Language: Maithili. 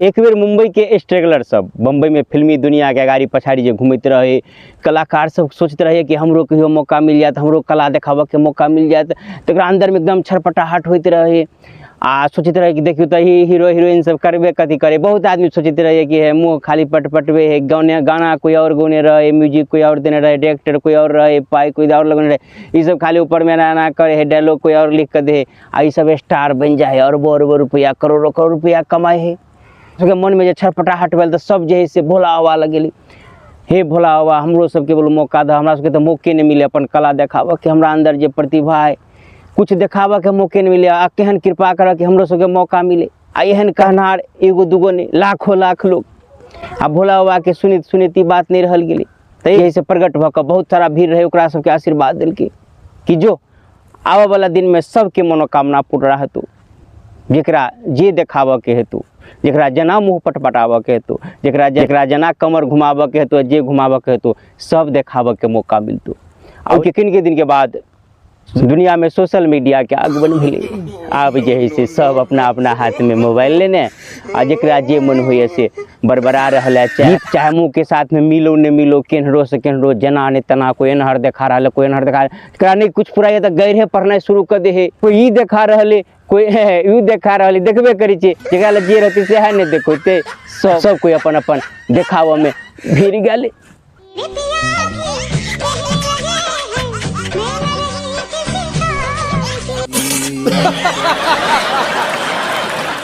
एक बेर मुंबई के स्ट्रगलर सब बम्बई में फिल्मी दुनिया के अगाड़ी पछाड़ी जे घूमैत रहे, कलाकार सब सोचैत रहे कि हमरो कहियो मौका मिल जायत, हमरो कला देखाबऽ के मौका मिल जायत, तऽ ओकरा अंदर में एकदम छटपटाहट होइत रहे आ सोचैत रहे कि देखियौ तऽ ई हीरो हिरोइन सब करबे कथी करे। बहुत आदमी सोचैत रहे कि हे मुँह खाली पटपटबे है, गाने गाना कोई और गौने रहे, म्यूजिक कोई और देने रहे, डायरेक्टर कोई और रहे, पाई कोई और लगने रहे, ई सब खाली ऊपर में एना एना करे है, डायलॉग कोई और लिख के दे आ ई सब स्टार बनि जाइ है, अरबो अरबो रुपया करोड़ो करोड़ रुपया कमाइ है। सबके मनमे जे छटपटाहट भेल तऽ सब जे है से भोला बाबा लग गेली, हे भोला बाबा हमरो सबके बोलो मौका दऽ, हमरा सबके तऽ मौके नहि मिले अपन कला देखाबऽके, हमरा अन्दर जे प्रतिभा है कुछ देखाबऽके मौके नहि मिले, आ केहन कृपा करऽ कि हमरो सबके मौका मिले। आ एहन कहनार एगो दूगो नहि, लाखो लाख लोग। आ भोला बाबाके सुनैत सुनैत ई बात नहि रहल गेलै, तऽ एहि से प्रकट भऽ कऽ बहुत सारा भीड़ रहै, ओकरा सबके आशीर्वाद देलकै कि जो आबऽवला दिनमे सबके मनोकामना पूरा हेतौ, जकरा जे देखाबऽके हेतौ, जकरा जेना मुँह पटपटाबऽके हेतौ, जकरा जकरा जेना कमर घुमाबऽके हेतौ, जे घुमाबऽके हेतौ, सब देखाबऽके मौका मिलतौ। आ ओहिके कनिके दिनके बाद दुनियामे सोशल मीडियाके आगमन भेलै। आब जे है से सब अपना अपना हाथमे मोबाइल लेने आ जकरा जे मन होइए से बड़बड़ा रहल है, चाहे चाहे मुँहके साथमे मिलो नहि मिलो, केन्हरो से केन्हरो जेना नहि तेना, कोइ एन्हर देखा रहल है, कोइ एन्हर देखा रहल है, एकरा नहि कुछ पूरा तऽ गैरहे पढ़नाइ शुरू कऽ दे है, कोइ ई देखा रहल है, कोइ ई देखा रहल है, देखबे करै छियै, जकरा लग जे रहतै सएह ने देखौतै। सब सब कोइ अपन अपन देखाबऽमे भिड़ गेलै।